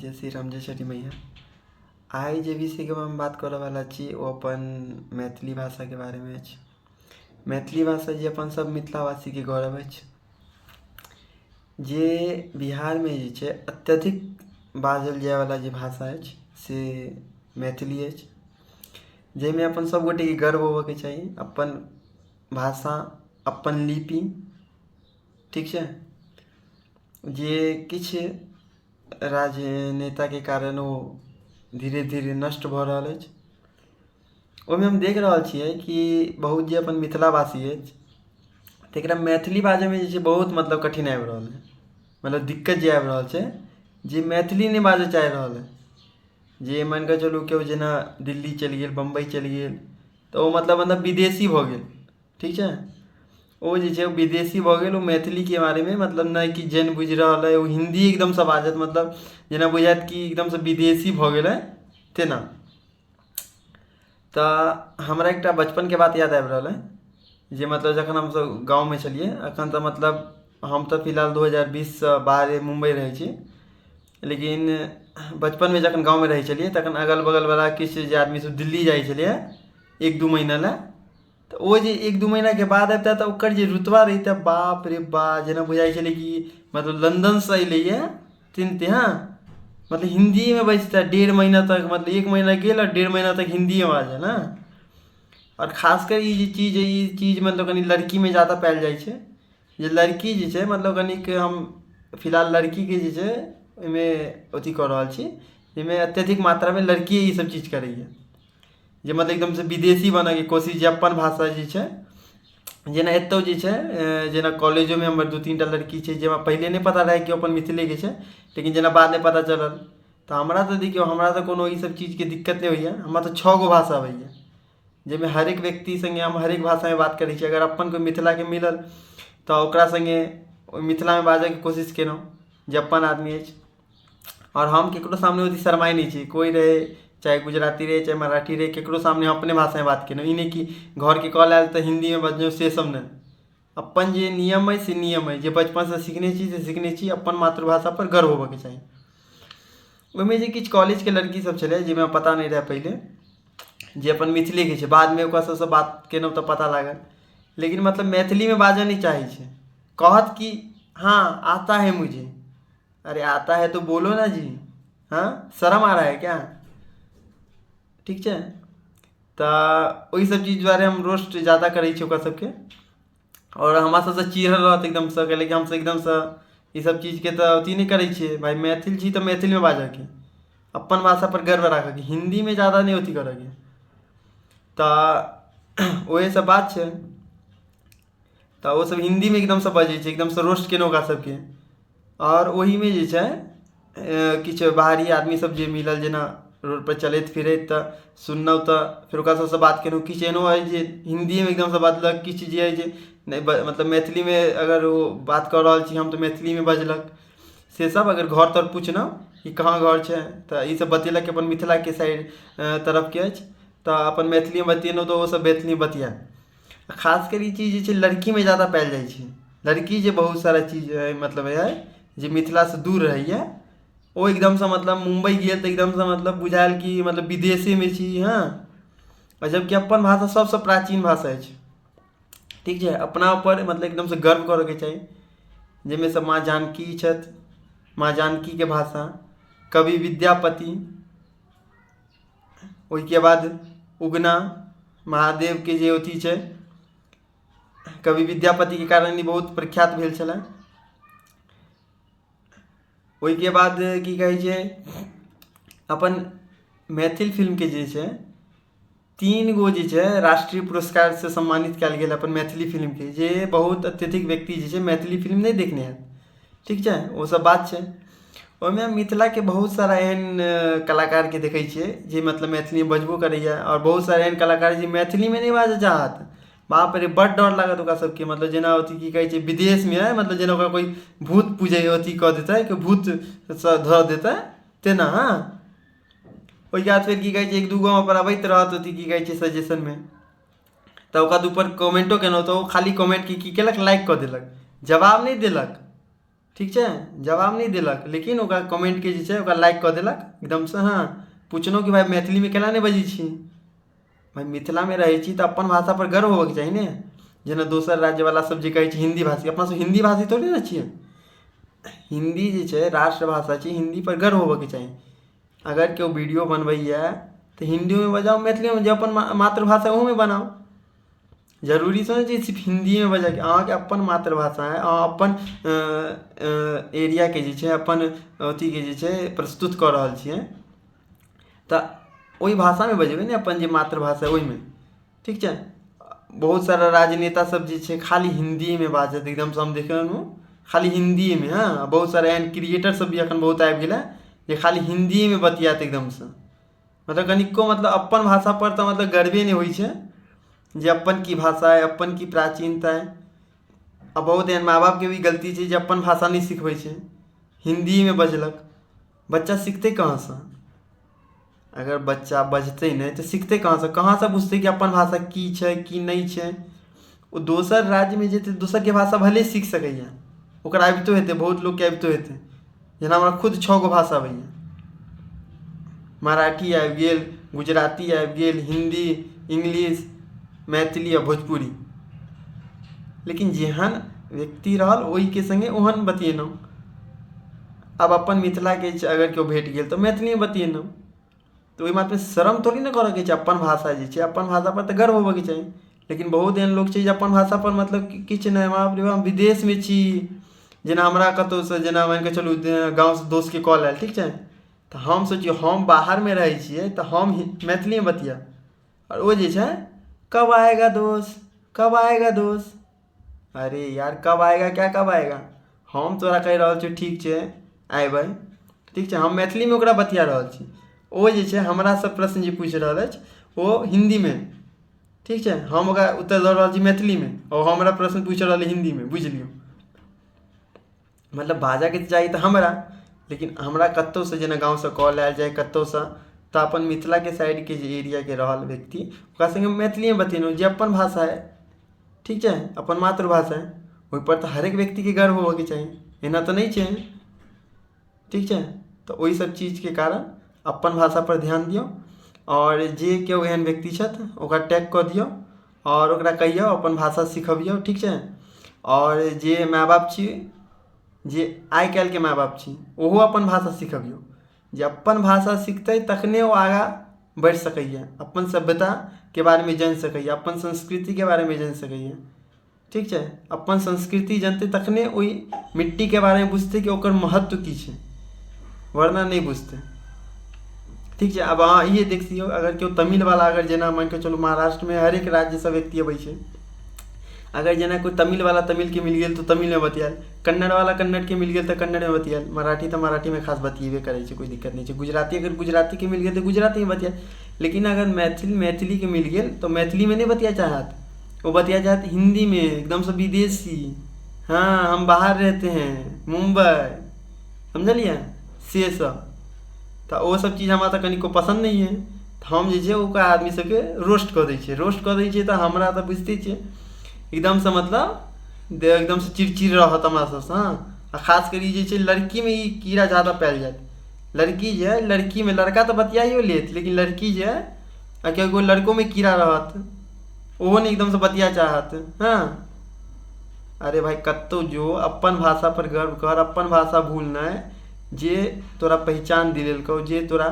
जय श्री राम, जय छठी मैया। आइ जे विषयके हम बात करऽवला छी ओ अपन मैथिली भाषाके बारेमे अछि। मैथिली भाषा जे अपन सब मिथिलावासीके गौरव अछि, जे बिहारमे जे छै अत्यधिक बाजल जाइवला जे भाषा अछि से मैथिली अछि, जाहिमे अपन सब गोटेके गर्व होबऽके चाही। अपन भाषा, अपन लिपि, ठीक छै, जे किछु राजनेताके कारण ओ धीरे धीरे नष्ट भऽ रहल अछि। ओहिमे हम देख रहल छियै कि बहुत जे अपन मिथिलावासी अछि तकरा मैथिली बाजैमे जे छै बहुत मतलब कठिन आबि रहल हइ, मतलब दिक्कत जे आबि रहल छै जे मैथिली नहि बाजऽ चाहि रहल हइ। जे मानि कऽ चलू केओ जेना दिल्ली चलि गेल, बम्बइ चलि गेल, तऽ ओ मतलब मतलब विदेशी भऽ गेल, ठीक छै, ओ जे छै विदेशी भऽ गेल। ओ मैथिलीके बारेमे मतलब नहि कि जानि बुझि रहल हइ, ओ हिन्दी एकदमसँ बाजत, मतलब जेना बुझायत कि एकदमसँ विदेशी भऽ गेलै तेना। तऽ हमरा एकटा बचपनके बात याद आबि रहल अइ, जे मतलब जखन हमसभ गाँवमे छलियै। एखन तऽ मतलब हम तऽ फिलहाल 2020सँ बाहरे मुम्बइ रहै छी, लेकिन बचपनमे जखन गाँवमे रहै छलियै तखन अगल बगलवला किछु जे आदमीसभ दिल्ली जाइ छलैए 1-2 महीना लए, तऽ ओ जे 1-2 महीनाके बाद अबितै तऽ ओकर जे रुतबा रहितै, बाप रे बा, जेना बुझाइ छलै कि मतलब लन्दनसँ अयलैए तेनाहिते। हँ, मतलब हिन्दीएमे बजितै 1.5 महीना तक, मतलब 1 महीना गेल आओर 1.5 महीना तक हिन्दीएमे बाजल। हँ, आओर खासकर ई जे चीज, ई चीज मतलब कनि लड़कीमे ज्यादा पायल जाइ छै, जे लड़की जे छै मतलब कनिक हम फिलहाल लड़कीके जे छै ओहिमे अथी कऽ रहल छी, जाहिमे अत्यधिक मात्रामे लड़किए ईसभ चीज करैए, जे मतलब एकदमसँ विदेशी बनयके कोशिश, जे अपन भाषा जे छै। जेना एतहु जे छै, जेना कॉलेजोमे हमर 2-3 टा लड़की छै, जे हमरा पहिले नहि पता रहै कि ओ अपन मिथिलेके छै, लेकिन जेना बादमे पता चलल। तऽ हमरा तऽ देखियौ, हमरा तऽ कोनो ईसभ चीजके दिक्कत नहि होइए। हमरा तऽ 6 गो भाषा अबैए, जाहिमे हरेक व्यक्ति सङ्गे हम हरेक भाषामे बात करै छी। अगर अपन कोइ मिथिलाके मिलल तऽ ओकरा सङ्गे ओहि मिथिलामे बाजयके कोशिश केलहुँ, जे अपन आदमी अछि। आओर हम ककरो सामने ओतेक शरमाइ नहि छी, कोइ रहै, चाहे गुजराती रहै, चाहे मराठी रहै, ककरो सामने हम अपने भाषामे बात केलहुँ। ई नहि कि घरके कॉल आयल तऽ हिन्दीमे बजलहुँ, से सब नहि। अपन जे नियम अइ से नियम अइ, जे बचपनसँ सिखने छी से सिखने छी। अपन मातृभाषापर गर्व होबऽके चाही। ओहिमे जे किछु कॉलेजके लड़की सब छलै, जाहिमे पता नहि रहै पहिले जे अपन मिथिलेके छै, बादमे ओकरा सबसँ बात केलहुँ तऽ पता लागल, लेकिन मतलब मैथिलीमे बाजऽ नहि चाहै छै। कहत कि हाँ आता है मुझे। अरे आता है तो बोलो ना जी, हाँ शरम आ रहा है क्या? ठीक छै, तऽ ओहि सब चीज दुआरे हम रोस्ट ज्यादा करै छी ओकरा सबके। आओर हमरा सबसँ चिढ़ल रहत एकदमसँ, कैलाकि हमसब एकदमसँ ई सब चीजके तऽ अथी नहि करै छियै। भाय मैथिल छी तऽ मैथिलमे बाजऽके, अपन भाषापर गर्व राखऽके, हिन्दीमे ज्यादा नहि अथी करऽके। तऽ ओहे सब बात छै। तऽ ओसब हिन्दीमे एकदमसँ बजै छै, एकदमसँ रोस्ट केलहुँ ओकरा सबके। आओर ओहिमे जे छै किछु बाहरी आदमी सब जे मिलल, जेना रोडपर चलैत फिरैत, तऽ सुनलहुँ तऽ फेर ओकरा सबसँ बात केलहुँ। किछु एहनो अइ जे हिन्दीमे एकदमसँ बजलक, किछु जे अइ जे नहि मतलब मैथिलीमे अगर ओ बात कऽ रहल छी हम तऽ मैथिलीमे बजलक। से सब अगर घर तर पुछलहुँ कि कहाँ घर छै, तऽ ई सब बतेलक कि अपन मिथिलाके साइड तरफके अछि, तऽ अपन मैथिलीमे बतियेलहुँ तऽ ओसब मैथिलीमे बतियाएल। खास कर ई चीज जे छै लड़कीमे ज्यादा पायल जाइ छै। लड़की जे बहुत सारा चीज मतलब अइ जे मिथिलासँ दूर रहैए, ओ एकदमसँ मतलब मुम्बइ गेल तऽ एकदमसँ मतलब बुझायल कि मतलब विदेशेमे छी। हँ, आओर जबकि अपन भाषा सभसँ प्राचीन भाषा अछि, ठीक छै। अपना ऊपर मतलब एकदमसँ गर्व करऽके चाही, जाहिमे सँ माँ जानकी छथि, माँ जानकीके भाषा, कवि विद्यापति, ओहिके बाद उगना महादेवके जे अथी छै, कवि विद्यापतिके कारण ई बहुत प्रख्यात भेल छलै। ओहिके बाद की कहै छै, अपन मैथिल फिल्मके जे छै 3 गो जे छै राष्ट्रीय पुरस्कारसँ सम्मानित कयल गेल अपन मैथिली फिल्मके, जे बहुत अत्यधिक व्यक्ति जे छै मैथिली फिल्म नहि देखने हैत, ठीक छै, ओसब बात छै। ओहिमे मिथिलाके बहुत सारा एहन कलाकारके देखै छियै जे मतलब मैथिलीमे बजबो करैए, आओर बहुत सारा एहन कलाकार जे मैथिलीमे नहि बाजऽ चाहत। बाप रे, बड्ड डर लागत ओकरा सबके, मतलब जेना अथी की कहै छै विदेशमे, मतलब जेना ओकरा कोइ भूत पूजै अथी कऽ देतै, कोइ भूतसँ धऽ देतै तेना। हँ, ओहिके बाद फेर की कहै छै, 1-2 गो पर अबैत रहत अथी की कहै छै सजेशनमे, तऽ ओकरा बाद ऊपर कमेंटो केलहुँ तऽ ओ खाली कमेंटके की केलक, लाइक कऽ देलक, जवाब नहि देलक। ठीक छै, जवाब नहि देलक, लेकिन ओकरा कमेन्टके जे छै ओकरा लाइक कऽ देलक एकदमसँ। हँ, पुछलहुँ कि भाय मैथिलीमे केना नहि बजै छी? भाय मिथिलामे रहै छी तऽ अपन भाषापर गर्व होबऽके चाही ने। जेना दोसर राज्यवला सब जे कहै छै हिन्दी भाषी, अपना सब हिन्दी भाषी थोड़े ने छियै। हिन्दी जे छै राष्ट्रभाषा छै, हिन्दीपर गर्व होबऽके चाही। अगर केओ वीडियो बनबैए तऽ हिन्दियोमे बजाउ, मैथिलियोमे, जे अपन मातृभाषा ओहूमे बनाउ। जरूरी थोड़े छै सिर्फ हिन्दिएमे बजैके। अहाँके अपन मातृभाषा अइ, अहाँ अपन एरियाके जे छै अपन अथीके जे छै प्रस्तुत कऽ रहल छियै तऽ ओहि भाषामे बजेबै ने, अपन जे मातृभाषा अइ ओहिमे। ठीक छै, बहुत सारा राजनेता सब जे छै खाली हिन्दीमे बाजत एकदमसँ, हम देखलहुँ खाली हिन्दीएमे। हँ, बहुत सारा एहन क्रिएटर सब भी एखन बहुत आबि गेल हँ जे खाली हिन्दीएमे बतियात एकदमसँ। मतलब कनिको मतलब अपन भाषापर तऽ मतलब गर्वे नहि होइ छै जे अपन की भाषा अइ, अपन की प्राचीनता अइ। आ बहुत एहन माँ बापके भी गलती छै जे अपन भाषा नहि सिखबै छै, हिन्दीमे बजलक, बच्चा सिखतै कहाँसँ? अगर बच्चा बजतै नहि तऽ सिखतै कहाँसँ? कहाँसँ बुझतै कि अपन भाषा की छै की नहि छै? ओ दोसर राज्यमे जेतै, दोसरके भाषा भले सीख सकैए, ओकरा अबितो हेतै, बहुत लोकके अबितो हेतै। जेना हमरा खुद 6 गो भाषा अबैए, मराठी आबि गेल, गुजराती आबि गेल, हिन्दी, इंग्लिश, मैथिली आ भोजपुरी। लेकिन जेहन व्यक्ति रहल ओहिके सङ्गे ओहन बतियेलहुँ। आब अपन मिथिलाके अगर केओ भेट गेल तऽ मैथिलीमे बतियेलहुँ, तऽ ओहि बातमे शरम थोड़ी ने करऽके छै। अपन भाषा जे छै अपन भाषापर तऽ गर्व होबऽके चाही। लेकिन बहुत एहन लोक छै जे अपन भाषापर मतलब किछु नहि, बाप रे बाप विदेशमे छी। जेना हमरा कतहुसँ जेना मानिकऽ चलू गाँवसँ दोस्तके कॉल आयल, ठीक छै, तऽ हम सोचियौ हम बाहरमे रहै छियै तऽ हम मैथिलीमे बतियाब, आओर ओ जे छै कब आएगा दोस्त, कब आएगा दोस्त। अरे यार कब आएगा, क्या कब आएगा? हम तोरा कहि रहल छियौ ठीक छै अयबै, ठीक छै, हम मैथिलीमे ओकरा बतिया रहल छी। ओ जे छै हमरासँ प्रश्न जे पूछि रहल अछि ओ हिन्दीमे, ठीक छै, हम ओकरा उत्तर दऽ रहल छी मैथिलीमे, ओ हमरा प्रश्न पूछि रहल अइ हिन्दीमे। बुझि लियौ, मतलब बाजऽके चाही तऽ हमरा, लेकिन हमरा कतहुसँ जेना गाँवसँ कॉल आयल चाहे कतहुसँ, तऽ अपन मिथिलाके साइडके जे एरियाके रहल व्यक्ति ओकरा सङ्गे मैथिलीमे बतियेलहुँ, जे अपन भाषा अइ, ठीक छै, अपन मातृभाषा अइ, ओहिपर तऽ हरेक व्यक्तिके गर्व होबऽके चाही, एना तऽ नहि छै। ठीक छै, तऽ ओहि सब चीजके कारण अपन भाषापर ध्यान दियौ, आओर जे केओ एहन व्यक्ति छथि ओकरा टैग कऽ दियौ आओर ओकरा कहियौ अपन भाषा सिखबियौ। ठीक छै, आओर जे माय बाप छी, जे आइ काल्हिके माय बाप छी, ओहो अपन भाषा सिखबियौ। जे अपन भाषा सिखतै तखने ओ आगाँ बढ़ि सकैए, अपन सभ्यताके बारेमे जानि सकैए, अपन संस्कृतिके बारेमे जानि सकैए। ठीक छै, अपन संस्कृति जनतै तखने ओहि मिट्टीके बारेमे बुझतै कि ओकर महत्व की छै, वरना नहि बुझतै। ठीक छै, आब अहाँ इहे देख लियौ, अगर केओ तमिलवला अगर जेना मानिकऽ चलू महाराष्ट्रमे हरेक राज्यसँ व्यक्ति अबै छै, अगर जेना कोइ तमिलवला तमिलके मिल गेल तऽ तमिलमे बतियाएल, कन्नड़वला कन्नड़के मिल गेल तऽ कन्नड़मे बतियाएल, मराठी तऽ मराठीमे खास बतियेबे करै छै, कोइ दिक्कत नहि छै, गुजराती अगर गुजरातीके मिल गेल तऽ गुजरातीमे बतियाएल। लेकिन अगर मैथिल मैथिलीके मिल गेल तऽ मैथिलीमे नहि बतिया चाहत, ओ बतिया चाहत हिन्दीमे, एकदमसँ विदेशी। हँ, हम बाहर रहते हैं मुम्बई, समझलियै, से सब तऽ ओ सब चीज हमरा तऽ कनिको पसन्द नहि अइ। तऽ हम जे छै ओकरा आदमी सबके रोस्ट कऽ दै छियै, रोस्ट कऽ दै छियै तऽ हमरा तऽ बुझिते छियै एकदमसँ मतलब एकदमसँ चिड़चिड़ रहत हमरा सबसँ। हँ, आ खास कर ई जे छै लड़कीमे ई कीड़ा ज्यादा पायल जायत। लड़की जे अइ लड़कीमे, लड़का तऽ बतियाइयो लेत, लेकिन लड़की जे अइ आ कएगो लड़कोमे कीड़ा रहत, ओहो नहि एकदमसँ बतिया चाहत। हँ, अरे भाय कतहु जो अपन भाषापर गर्व कर, अपन भाषा भूल नहि, जे तोरा पहिचान दिलेलकौ, जे तोरा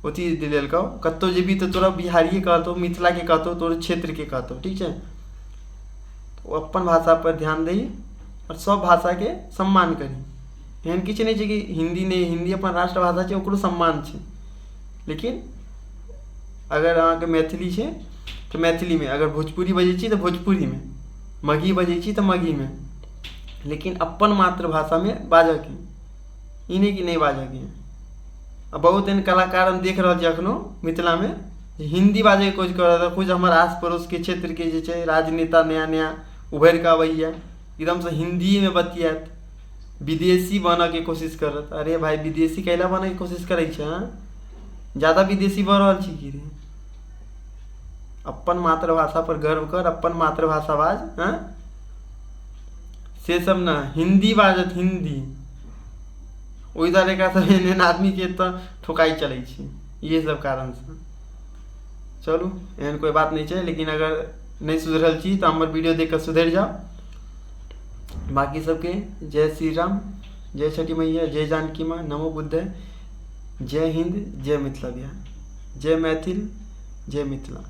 अथी दिलेलकौ, कतहु जेबही तऽ तोरा बिहारिए कहतौ, मिथिलाके कहतौ, तोहर क्षेत्रके कहतौ। ठीक छै, ओ अपन भाषापर ध्यान दही आओर सभ भाषाके सम्मान करी। एहन किछु नहि छै कि हिन्दी नहि, हिन्दी अपन राष्ट्रभाषा छै, ओकरो सम्मान छै। लेकिन अगर अहाँके मैथिली छै तऽ मैथिलीमे, अगर भोजपुरी बजै छी तऽ भोजपुरीमे, मगही बजै छी तऽ मगहीमे, लेकिन अपन मातृभाषामे बाजऽके, ई नहि कि नहि बाजऽके। आ बहुत एहन कलाकार हम देख रहल छी एखनो मिथिलामे जे हिन्दी बाजैके कोशिश कऽ रहल, कुछ हमर आस पड़ोसके क्षेत्रके जे छै राजनेता नया नया उभरि कऽ अबैए, एकदमसँ हिन्दीमे बतियात, विदेशी बनऽके कोशिश करत। अरे भाय विदेशी कैला बनऽके कोशिश करै छै? हँ, ज्यादा विदेशी भऽ रहल छी की रे? अपन मातृभाषापर गर्व कर, अपन मातृभाषा बाज। हँ, से सब ने हिन्दी बाजत, हिन्दी। ओहि दुआरे एकरा सब एहन एहन आदमीके एतऽ ठोकाइ चलै छै इहे सब कारणसँ। चलू एहन कोइ बात नहि छै, लेकिन अगर नहि सुधरल छी तऽ हमर वीडियो देख कऽ सुधरि जाउ। बाँकी सबके जय श्री राम, जय छठि मैया, जय जानकी माँ, नमो बुद्धय, जय हिन्द, जय मिथिला बिहार, जय मैथिल, जय मिथिला।